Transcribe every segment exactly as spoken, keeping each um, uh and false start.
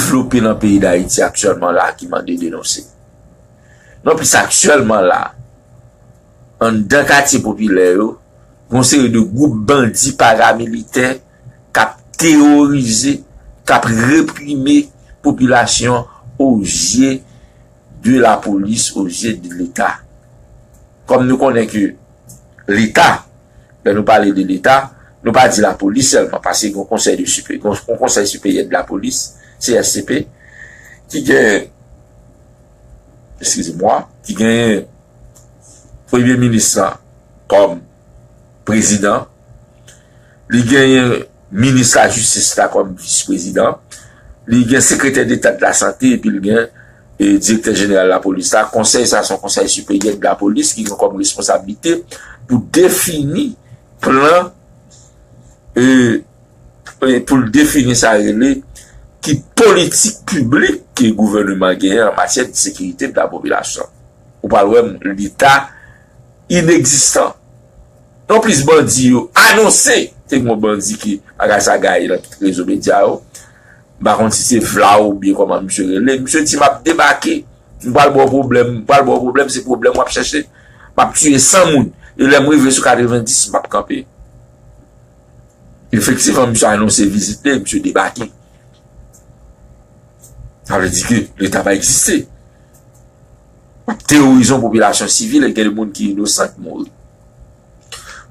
devlope nan peyi Dayiti aktyèlman la ki mande denonse. Non plis aktyèlman la, anndan katye popilè yo, yon seri de gwoup bandi paramilitè k ap teworize, k ap reprime popilasyon aux yeux de la police, aux yeux de Leta. Kòm nou konnen ke Leta, lè nou pale de Leta, nou pa di lapolis sèlman, paske gen yon konsèy de sipe-, gen yon konsèy siperyè de lapolis, C S C P, ki gen, excusez-moi, ki gen premye minis la kòm prezidan, li genyen minis lajistis la kòm vis prezidan, li gen sekretè deta de la sante, epi li gen e, direktè jeneral lapolis la. Konsèy sa se yon konsèy siperyè de lapolis ki gen kòm responsablite pou defini plan, e, e, pou l defini sa rele ki politik piblik ke gouvènman genyen an matyè de sekirite de la popilasyon. Ou pral wè Leta inegzistan. Non plis bandi yo anonse, te gen yon bandi ki bagay sa gaye nan tout rezo medya yo. M pa konn si se Vla oubyen kòman misye rele. Misye di, "M ap debake. M pral ba w pwoblèm. M pral ba w pwoblèm. Se pwoblèm w ap chèche. M ap tiye san moun. E lè m rive sou katrevenndis, m ap kanpe." Efektivman, misye anonse vizit li, misye debake. Sa vle di ke Leta pa egziste. W ap teworize yon popilasyon sivil e gen de moun ki inosan ki mouri.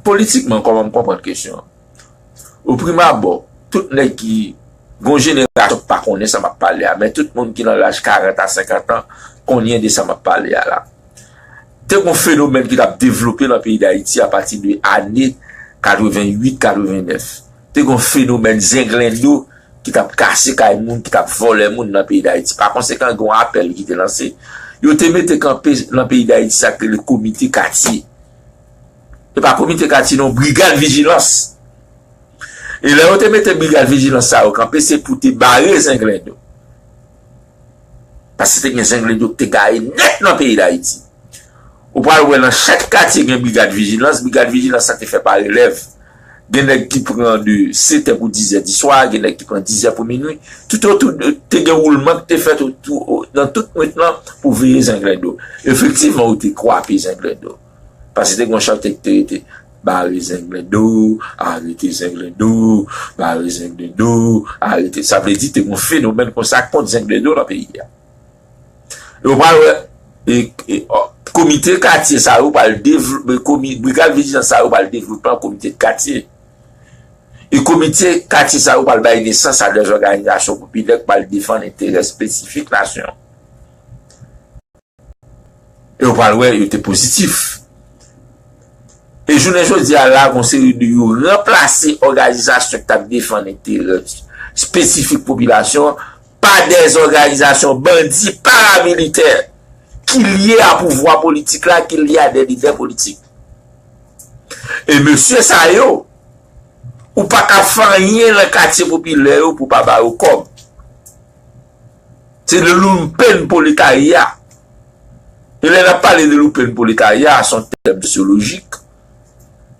Politikman, kòman m konprann kesyon an? O prim abò, tout nèg ki, gon jenerasyon ki pa konnen sa m ap pale a, men tout moun ki nan laj karant a senkant an konnen de sa m ap pale a la. Te gon fenomèn ki t ap devlope nan peyi Dayiti apati de ane katrevenn uit, katrevenn nèf. Te gon fenomèn zenglendo ki t ap kase kay moun, ki t ap vòlè moun nan peyi Dayiti. Pa konsekan, gen yon apèl ki te lanse. Yo te mete kanpe nan peyi Dayiti sa k rele komite katye. E pa komite katye non, brigad vijilans. E lè yo te mete brigad vijilans sa yo kanpe, se pou te bare zenglendo. Paske te gen zenglendo ki te gaye nèt nan peyi Dayiti. Ou pral wè nan chak katye gen brigad vijilans, brigad vijilans sa te fè pa relèv. Gen nèg ki pran de setè pou dizè di swa, gen nèg ki pran dizè pou minwi. Toutotou de, te gen woulman ki te fèt otou, o, nan tout nwit lan pou veye zenglendo. Efektivman, ou te kwape zenglendo. Paske te gen yon chante ki te rete, "Bare zenglendo, arete zenglendo, bare zenglendo, arete." Sa vle di te gen yon fenomèn konsa kont zenglendo nan peyi a. E w pral wè, e, e, o, komite katye sa yo pral devlope, komi-, brigad vijilans sa yo pral devlope an komite de katye. E komite katye sa yo pral bay nesans a dèzòganizasyon popilè k pral defann enterè espesifik nasyon an. E w pral wè, yo te pozitif. E jounen jodi a la, gon seri de yo ranplase òganizasyon ki t ap defann enterè espesifik popilasyon an pa dèzòganizasyon bandi paramilitè ki lye a pouvwa politik la, ki lye a de lidè politik. E mesye sa yo, ou pa ka fè anyen nan katye popilè yo pou pa ba yo kòb. Se de lumpenproletariat. E lè n ap pale de lumpenproletariat, se yon tèm sosyolojik.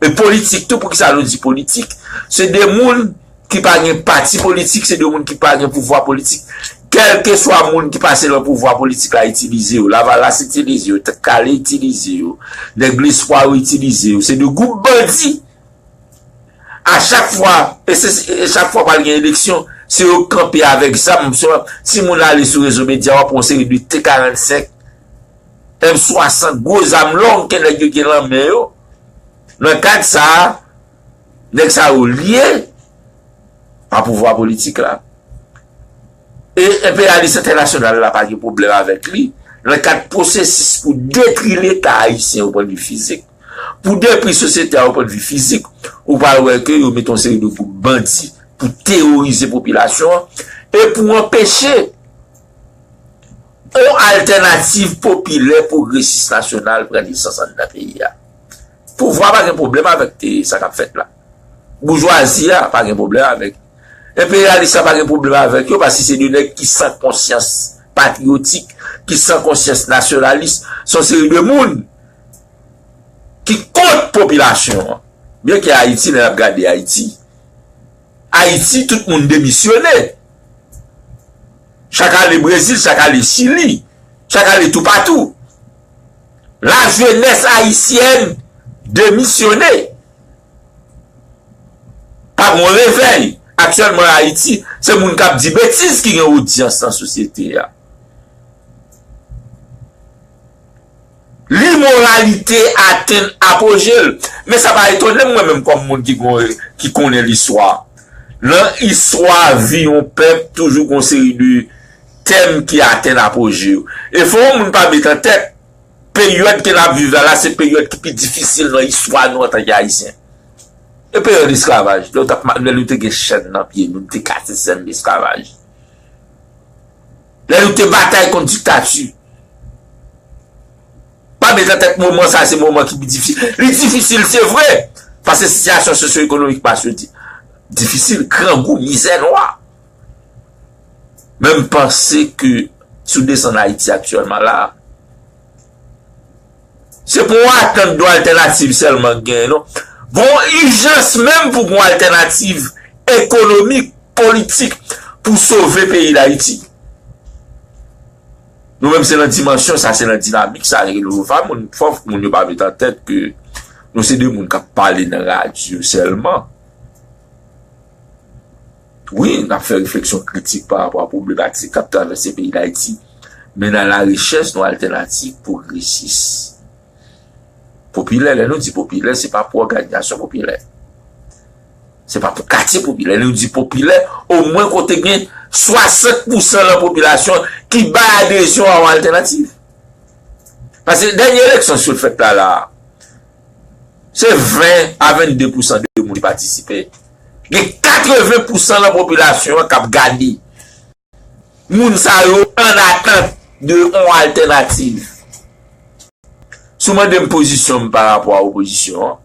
E politik tou, poukisa nou di politik? Se de moun ki pa gen pati politik, se de moun ki pa gen pouvwa politik. Kèlkeswa moun ki pase nan pouvwa politik la itilize yo, Lavalas itilize yo, Tèt Kale itilize yo, Nèg Lespwa yo itilize yo. Se de gwoup bandi. A chak fwa, e se, e chak fwa pral gen eleksyon, se yo k kanpe avèk zam. Si, si moun ale sou rezo medya, w ap wè yon seri de T karannsenk, M swasant, gwo zam long ke nèg yo gen nan men yo. Nan kad sa a, nèg sa yo lye a pouvwa politik la. E enperyalis entènasyonal la pa gen pwoblèm avèk li nan kad pwosesis pou detri Leta ayisyen o pwennvi fizik, pou detri sosyete a o pwennvi fizik, ou pral wè ke yo mete yon seri de gwoup bandi pou teworize popilasyon an e pou anpeche yon altènativ popilè pwogresis nasyonal pran nesans anndan peyi a. Pouvwa pa gen pwoblèm avèk te, sa k ap fèt la. Boujwazi a pa gen pwoblèm avèk. Enperyalis la pa gen pwoblèm avèk yo, paske se de nèg ki san konsyans patriyotik, ki san konsyans nasyonalis. Se yon seri de moun ki kont popilasyon an. Byen ke Ayiti, lè n ap gade Ayiti, Ayiti, tout moun demisyone. Chak ale Brezil, chak ale Chili, chak ale toupatou. Lajenès ayisyèn demisyone. Pa gen yon revèy. Aktyèlman Ayiti, se moun k ap di betiz ki gen odyans nan sosyete a. Limoralite atenn apoje l. Men sa pa etone m, mwen menm, kòm moun ki gon, ki konnen listwa. Nan istwa vi yon pèp, toujou gon seri de tèm ki atenn apoje yo. E fò yon moun pa met an tèt, peryòd ke n ap viv la, la, se peryòd ki pi difisil nan istwa nou antanke Ayisyen. E peryòd esklavaj, lè nou t ap ma-, lè nou te gen chèn nan pye nou, nou te kase chèn esklavaj. Lè nou te batay kont diktati. Pa met an tèt moman sa, se moman ki pi difisil. Li difisil, se vre. Paske sitiyasyon sosyo-ekonomik mas yo di, difisil, grangou, mizè nwa. Men m panse ke si w desann Ayiti aktyèlman la, se pa yon atant de yon altènativ sèlman k genyen, non. Gon ijans menm pou gon altènativ ekonomik, politik, pou sove peyi Dayiti. Nou menm, se nan dimansyon sa, se nan dinamik sa, e nou pa moun, fò moun yo pa met an tèt ke nou se de moun k ap pale nan radyo sèlman. Wi, n ap fè refleksyon kritik pa rapò a pwoblematike k ap travèse peyi Dayiti, men nan larechèch de yon altènativ pwogresis, popilè. Lè nou di popilè, se pa pou òganizasyon popilè. Se pa pou katye popilè. Lè nou di popilè, omwen kote gen swasant pousan nan popilasyon ki bay adezyon a yon altènativ. Paske dènye eleksyon sot fèt la, la, se ven a vennde pousan de moun ki patisipe. Gen katreven pousan nan popilasyon an k ap gade. Moun sa yo an atant de yon altènativ. Si w mande m pozisyon m pa rapò a opozisyon an,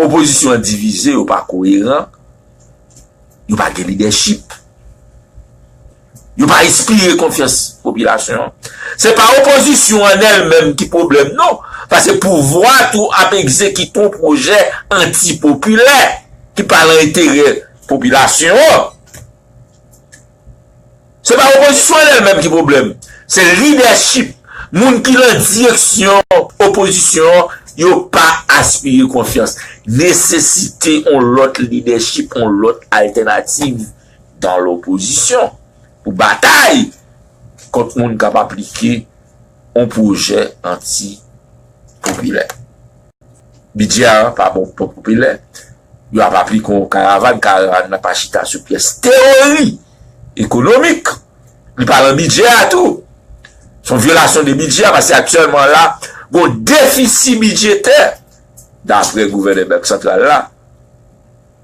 opozisyon an divize, yo pa koyeran, yo pa gen lidèchip. Yo pa enspire konfyans popilasyon an. Se pa opozisyon an èl menm ki pwoblèm, non. Paske pouvwa tou ap egzekite yon pwojè antipopilè ki pa nan enterè popilasyon an. Se pa opozisyon an èl menm ki pwoblèm. Se lidèchip. Moun ki nan direksyon opozisyon an, yo pa enspire konfyans. Nesesite yon lòt lidèchip, yon lòt altènativ dans l'opposition pou batay kont moun k ap aplike yon pwojè antipopilè. Bidjè a pa bon, pa popilè. Yo ap aplike yon karavàn, karavàn nan pa chita sou pyès teyori ekonomik. Li pa nan bidjè a tou. Se yon vyolasyon de bidjè a, paske aktyèlman la, gon defisi bidjetè, daprè gouvènè Bank Santral la,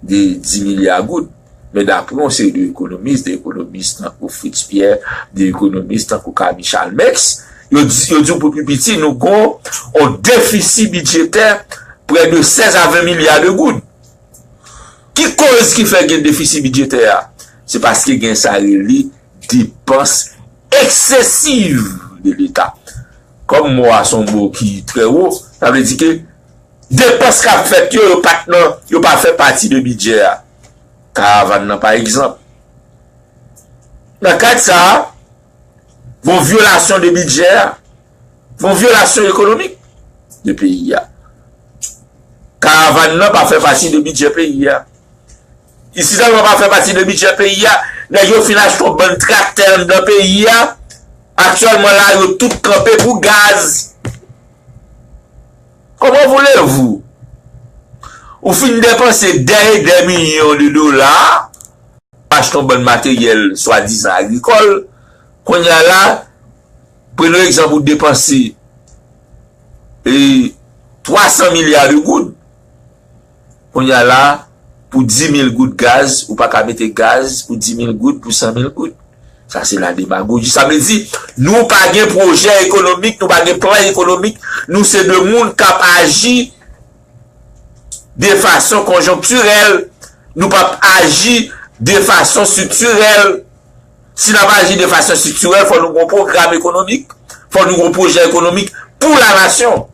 de dis milya goud. Men daprè yon seri de ekonomis, de ekonomis tankou Fritz Pierre, de ekonomis tankou Camille Chalmeix, yo di, yo di w pou pi piti, nou gon yon defisi bidjetè prè de sèz a ven milya de goud. Ki koz ki fè gen defisi bidjetè a? Se paske gen sa rele depans eksesiv de Leta. Kòm mo a se yon mo ki trè wo, sa vle di ke depans k ap fèt yo, yo pa t nan, yo pa fè pati de bidjè a. Karavàn nan, pa egzanp. Nan kad sa a, gon vyolasyon de bidjè a, gon vyolasyon ekonomik de peyi a. Karavàn nan pa fè pati de bidjè peyi a. Li sitèlman pa fè pati de bidjè peyi a, nèg yo fin achte yon bann traktè anndan peyi a. Aktyèlman la, yo tout kanpe pou gaz. Comment voulez-vous? Ou fin depanse dè e dè milyon de dola, achte yon bann materyèl swadizan agrikòl. Kounye a la, pran yon egzanp, ou depanse, e, twa san milya de goud. Kounye a la, pou dis mil goud gaz, ou pa ka mete gaz pou dis mil goud, pou san mil goud. Sa se la demagoji. Sa vle di, nou pa gen pwojè ekonomik, nou pa gen plan ekonomik, nou se de moun k ap aji de fason konjonktirèl, nou p ap aji de fason estriktirèl. Si n ap aji de fason estriktirèl, fò nou gon pwogram ekonomik, fò nou gon pwojè ekonomik pou la nasyon.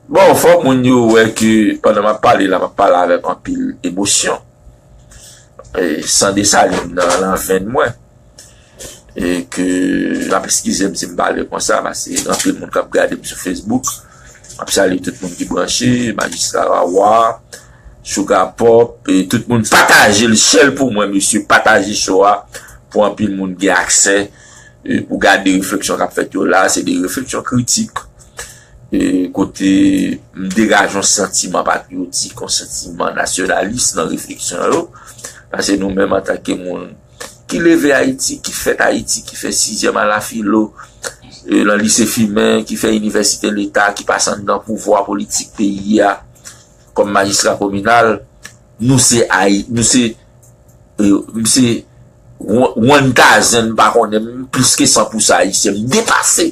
Bon, fòk moun yo wè ke pandan m ap pale la, m ap pale avèk anpil emosyon. e, san Desalin nan, nan venn mwen. E ke, n ap eskize m si m pale konsa, paske anpil moun k ap gade m sou Facebook. M ap salye tout moun ki branche, Majistra Wawa, Sugar Pop, e tout moun pataje l, share l pou mwen, mesye, pataje show a pou anpil moun gen aksè, e pou gade refleksyon k ap fèt yo la, se de refleksyon kritik, e kote m degaje yon santiman patriyotik, yon santiman nasyonalis nan refleksyon yo. Paske nou menm antanke moun ki leve Ayiti, ki fèt Ayiti, ki fè sizyèm a la filo, e, nan lise Fimen, ki fè inivèsite leta, ki pase anndan pouvwa politik peyi a, kòm majistra kominal, nou se Ayi-, nou se, e, m se one thousand, m pa konnen, m plis ke san pou san ayisyen, m depase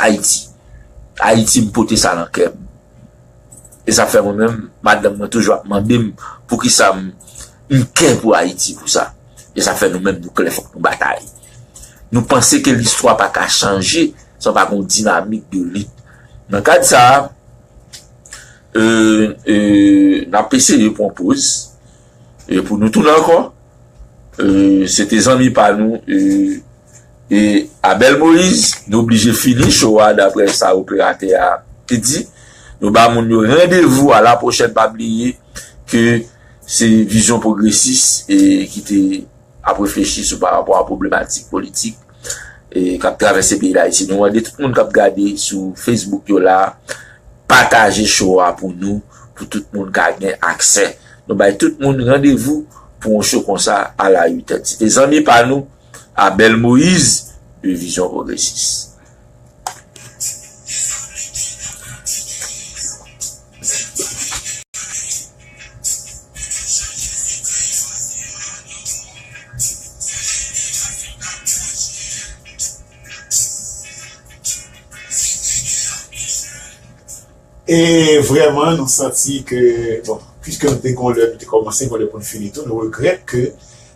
Ayiti. Ayiti, m pote sa nan kè m. E sa fè mwen menm, madanm mwen toujou ap mande m poukisa m, m kè pou Ayiti pou sa. E sa fè nou menm nou klè, fòk nou batay. Nou panse ke listwa pa ka chanje san pa gen yon dinamik de lit. Nan kad sa a, e, e, n ap eseye pran poz, e pou nou tounen ankò. E, se te zanmi pa nou, e, e Abel Moïse, nou oblije fini show a, daprè sa operatè a te di. Nou ba moun yo randevou a la pwochèn, pa bliye ke se Vizyon Pwogresis, e, ki te ap reflechi sou pa rapò a pwoblematik politik, e, k ap travèse peyi Dayiti. Nou mande tout moun k ap gade sou Facebook yo la, pataje show a pou nou, pou tout moun ka gen aksè. Nou bay tout moun randevou pou yon show konsa a la uit è. Se te zanmi pa nou, Abel Moïse, de Vizyon Pwogresis. E vrèman, nou santi ke, bon, piske nou te gon lè, nou te kòmanse gon lè pou n fini tou, nou regrèt ke,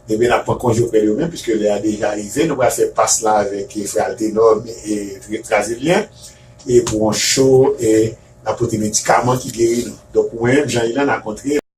ebyen, n ap pran konje oprè de ou menm, piske lè a deja rive, nou pral fè pas la avèk, e, frè Altenor, e, Tra-, Trazilyen, e pou yon show, e, n ap pote medikaman ki geri nou. Donk, ou menm, Jean Ilan, n a kontre.